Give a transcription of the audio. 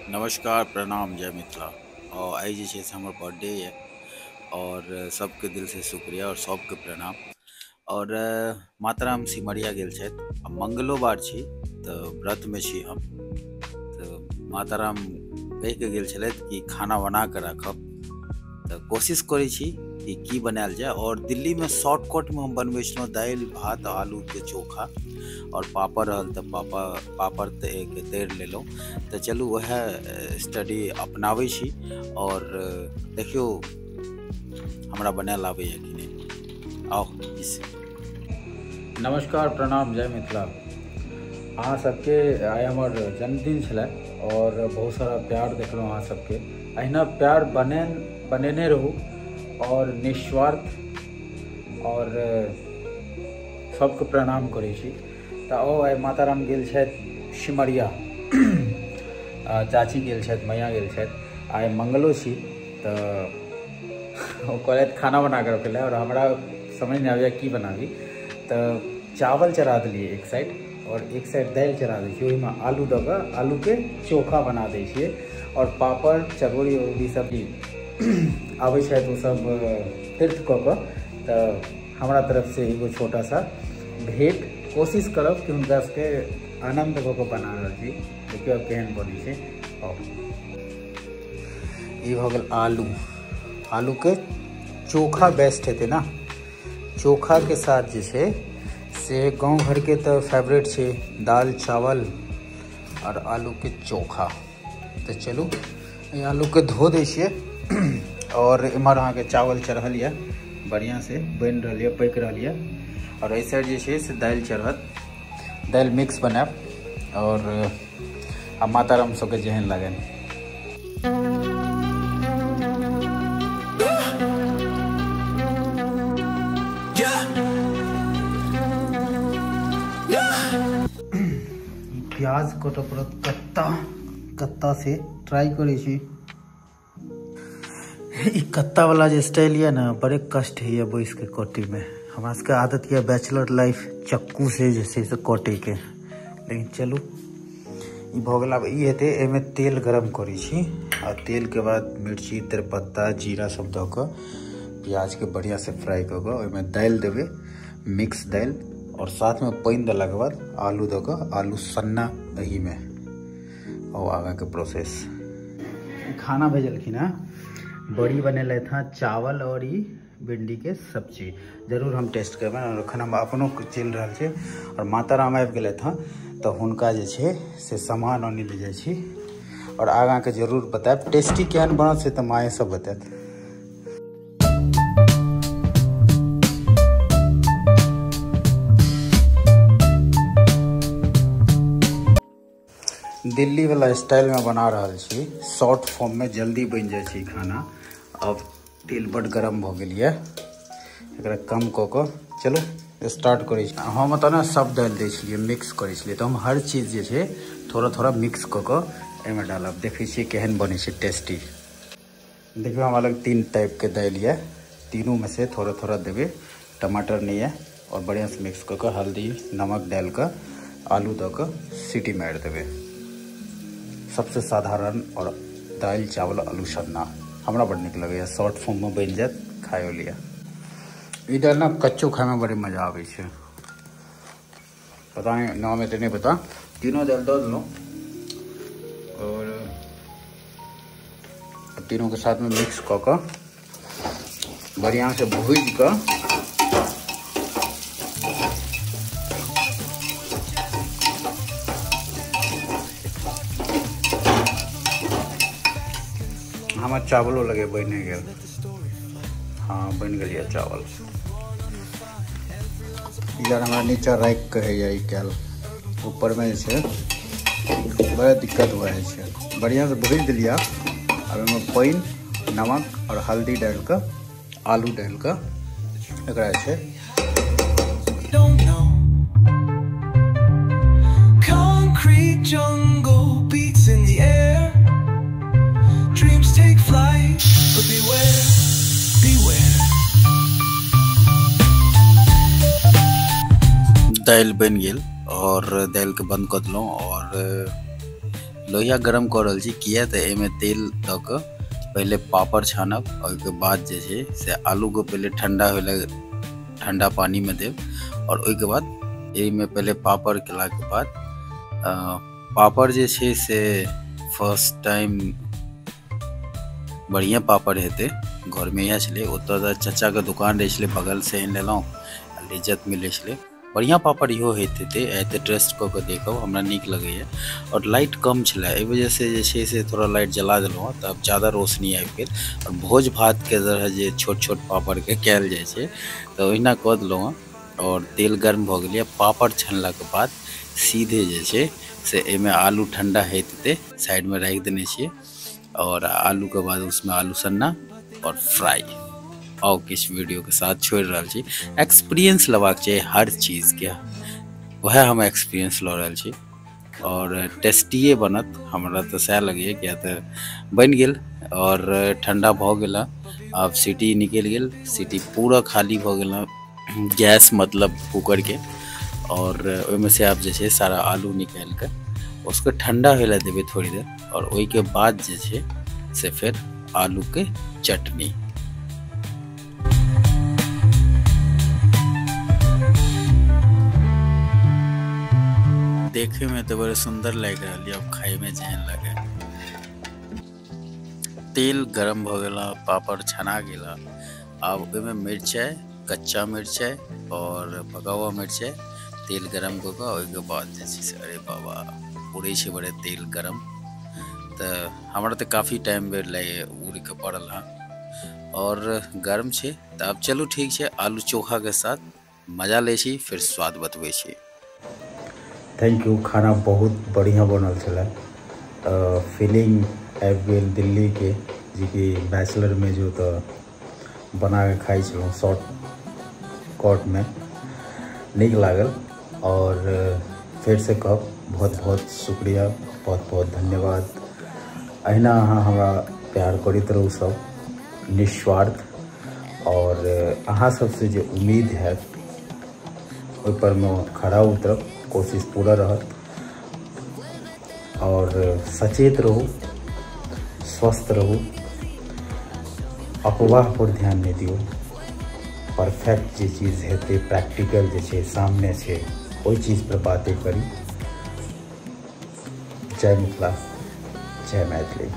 नमस्कार, प्रणाम, जय मिथिला। और आइ जे छै से हमर बर्थडे ये और सबके दिल से शुक्रिया और सबके प्रणाम। और माताराम सिमरिया गेल छथि आ मंगलोवार छी तऽ व्रतमे छी हम। तऽ माताराम कहि के गेल छलथि कि खाना बना के राखब, तऽ कोशिश करै छी कि की बनायल जाय। और दिल्लीमे शॉर्टकटमे हम बनबै छलहुँ दालि भात आलूके चोखा और पापड़ रहल तऽ पापड़ के तैर लेलहुँ। तऽ चलू वएह स्टडी अपनाबै छी और देखियौ हमरा बनायल आबैए कि नहि। आउ इस नमस्कार, प्रणाम, जय मिथिला। अहाँ सबके आइ हमर जन्मदिन छलै और बहुत सारा प्यार देखलहुँ अहाँ सबके। अहिना प्यार बनेने रहू और निस्वार्थ और सबके प्रणाम करै छी। तऽ ओ आइ माताराम गेल छथि सिमरिया, चाची गेल छथि, मैया गेल छथि। आइ मंगलो छी तऽ ओ कहलथि खाना बना कऽ रखै लए और हमरा समझ नहि आबैए की बनाबी। तऽ चावल चढ़ा देलियै एक साइड और एक साइड दालि चढ़ा दै छियै, ओहिमे आलू दऽ कऽ आलूके चोखा बना दै छियै और पापड़ चरौड़ी उरौड़ी सब आबै छथि ओ सब तीर्थ कऽ कऽ। तऽ हमरा तरफसँ एगो छोटा सा भेंट कोशिश करब कि हुनका सबके आनन्द कऽ कऽ बना रहल छी। देखियौ आब केहन बनै छै। ई भऽ गेल आलू, आलूके चोखा बेस्ट हेतै ने। चोखाके साथ जे छै से गाँव घरके तऽ फेवरेट छै दालि चावल और आलूके चोखा। तऽ चलू एहि आलूके धो दै छियै और एम्हर अहाँके चावल चढ़ल यऽ, बढ़िआँसँ बनि रहल यऽ, पकि रहल यऽ। और एहि साइड जे छै से दालि चढ़त, दालि मिक्स बनायब और आ माताराम सबके जेहन लागनि। प्याज कटऽ पड़त कत्ता कत्ता से ट्राई करै छी। ई कत्ता वाला जे स्टाइल यऽ ने, बड़े कष्ट होइए बैस के कटैमे। हमरा सबके आदत यऽ बैचलर लाइफ चक्कू से जे छै से कटैके। लेकिन चलू ई भऽ गेल। आब ई हेतै, एहिमे तेल गरम करै छी आ तेलके बाद मिर्ची तेजपत्ता जीरा सब दऽ कऽ प्याजके बढ़िआँसँ फ्राई कऽ कऽ ओहिमे दालि देबै, मिक्स दालि, और साथमे पानि देलाके बाद आलू दऽ कऽ आलू सन्ना एहिमे। और आगाँके प्रोसेस। खाना भेजलखिन हँ, बड़ी बनेलथि हँ, चावल और ई भिंडी के सब्जी। जरूर हम टेस्ट करबै और एखन हम अपनो चलि रहल छै। और माताराम आबि गेलथि हँ तऽ हुनका जे छै से सामान आनै लए जाइ छी और आगाँके जरूर बतायब टेस्टी केहन बनत से तऽ माँए सब बतायत। दिल्ली वाला स्टाइल में बना रहल छी, शॉर्ट फॉर्म में जल्दी बनि जाइ छै खाना। अब तेल बड गरम भऽ गेल यऽ, एकरा कम कऽ कऽ चलो स्टार्ट करै छी। हम ओतऽ ने सब दालि दै छलियै, मिक्स करै छलियै, तऽ हम हर चीज जे छै थोड़ा थोड़ा मिक्स कऽ कऽ एहिमे डालब। देखै छियै केहन बनै छै टेस्टी। देखियौ हमरा लग 3 टाइपके दालि यऽ, तीनूमे से थोड़ा थोड़ा देबै। टमाटर नहि यऽ और बढ़िआँसँ मिक्स कऽ कऽ हल्दी नमक डालि कऽ आलू दऽ कऽ सीटी मारि देबै। सबसे साधारण और दालि चावल आलू सन्ना हमरा बड़ नीक लगैए। शॉर्ट फॉर्ममे बनि जायत, खाइयो लिअ। ई दालि ने कच्चो खाइमे बड़ी मजा आबै छै। पता नहि नाम एते नहि पता। तीनों दालि दऽ देलहुँ और तीनों के साथमे मिक्स कऽ कऽ बढ़िआँसँ भूजि कऽ हमर चावलो लगे बनि गेल। हाँ बनि गेल यऽ चावल। यार हमरा नीचा राखि कऽ होइए ई कयल, ऊपरमे जे छै बड़ा दिक्कत भऽ जाइ छै। बढ़िआँसँ भुजि देलियै। आब ओहिमे पानि नमक और हल्दी डालि कऽ आलू डालि कऽ एकरा जे छै दालि बनि गेल और दालिके बंद कऽ देलहुँ और लोहिया गरम कऽ रहल छी किया तऽ एहिमे तेल दऽ कऽ पहिले पापड़ छानब, ओहिके बाद जे छै से आलूके पहिले ठंडा होय लए ठंडा पानीमे देब, और ओहिके बाद एहिमे पहिले पापड़ केलाके बाद पापड़ जे छै से फर्स्ट टाइम बढ़िआँ पापड़ हेतै। घरमे इएह छलै, ओतऽ तऽ चचाके दुकान रहै छलै बगलसँ आनि लेलहुँ, लिज्जत मिलै छलै। बढ़िआँ पापड़ इहो होइत हेतै, एते टेस्ट कऽ कऽ देखब, हमरा नीक लगैए। आओर लाइट कम छलै एहि वजहसँ जे छै से थोड़ा लाइट जला देलहुँ हँ, तऽ आब ज्यादा रोशनी आबि गेल। आओर भोज भातके तरह जे छोट छोट पापड़के कयल जाइ छै तऽ ओहिना कऽ देलहुँ हँ। आओर तेल गर्म भऽ गेलै, पापड़ छनलाके बाद सीधे जे छै से एहिमे आलू ठंडा होइत हेतै साइडमे राखि देने छियै, और आलू के बाद उसमें आलू सन्ना और फ्राई। आउ किछु वीडियो के साथ छोड़ि रहल छी। एक्सपीरियंस लेबाक चाही हर चीज़के, वएह हम एक्सपीरियंस लऽ रहल छी और टेस्टिए बनत हमरा तऽ सएह लगैए, किया तऽ बनि गेल और ठंडा भऽ गेल। आब सीटी निकलि गेल, सीटी पूरा खाली भऽ गेल गैस मतलब कुकर के, और ओहिमे से आब जे छै सारा आलू निकालि कऽ उसको ठंडा होय लए देबै थोड़ी देर, और ओहिके बाद जे छै से फेर आलू के चटनी। देखे में तो बड़े सुंदर लग रहा है, अब खाए में जेहन लगे। तेल गरम भ गेला, पापड़ छना गेला, आब ओहिमे मिरचाइ, कच्चा मिरचाइ और पका हुआ मिरचाइ, तेल गरम कऽ कऽ ओहिके बाद जे छै से अरे बाबा उड़ै छै बड़े तेल गरम। तऽ हमरा तऽ काफ़ी टाइम बेर लागि उड़िके पड़ल हँ और गर्म छै। तऽ आब चलू ठीक छै, आलू चोखा के साथ मजा लै छी, फिर स्वाद बतबै छी। Thank you. खाना बहुत बढ़िआँ बनल छलै, फीलिंग आबि गेल दिल्लीके, जेकि बैचलरमे जो तऽ बनाके खाइ छलहुँ शॉर्ट कटमे, नीक लागल। और फेरसँ कहब बहुत बहुत शुक्रिया, बहुत बहुत धन्यवाद। अहिना अहाँ हमरा प्यार करैत रहू सब निस्वार्थ, और अहाँ सबसँ जे उम्मीद हैत ओहिपर मे खरा उतरब, कोशिश पूरा रहत। और सचेत रहू, स्वस्थ रहू, अफवाह पर ध्यान नहीं दियौ। परफेक्ट जे चीज़ हेतै, प्रैक्टिकल जे छै सामने छै, ओहि चीज़ पर बातें करी। जय मिथिला, जय मैथिली।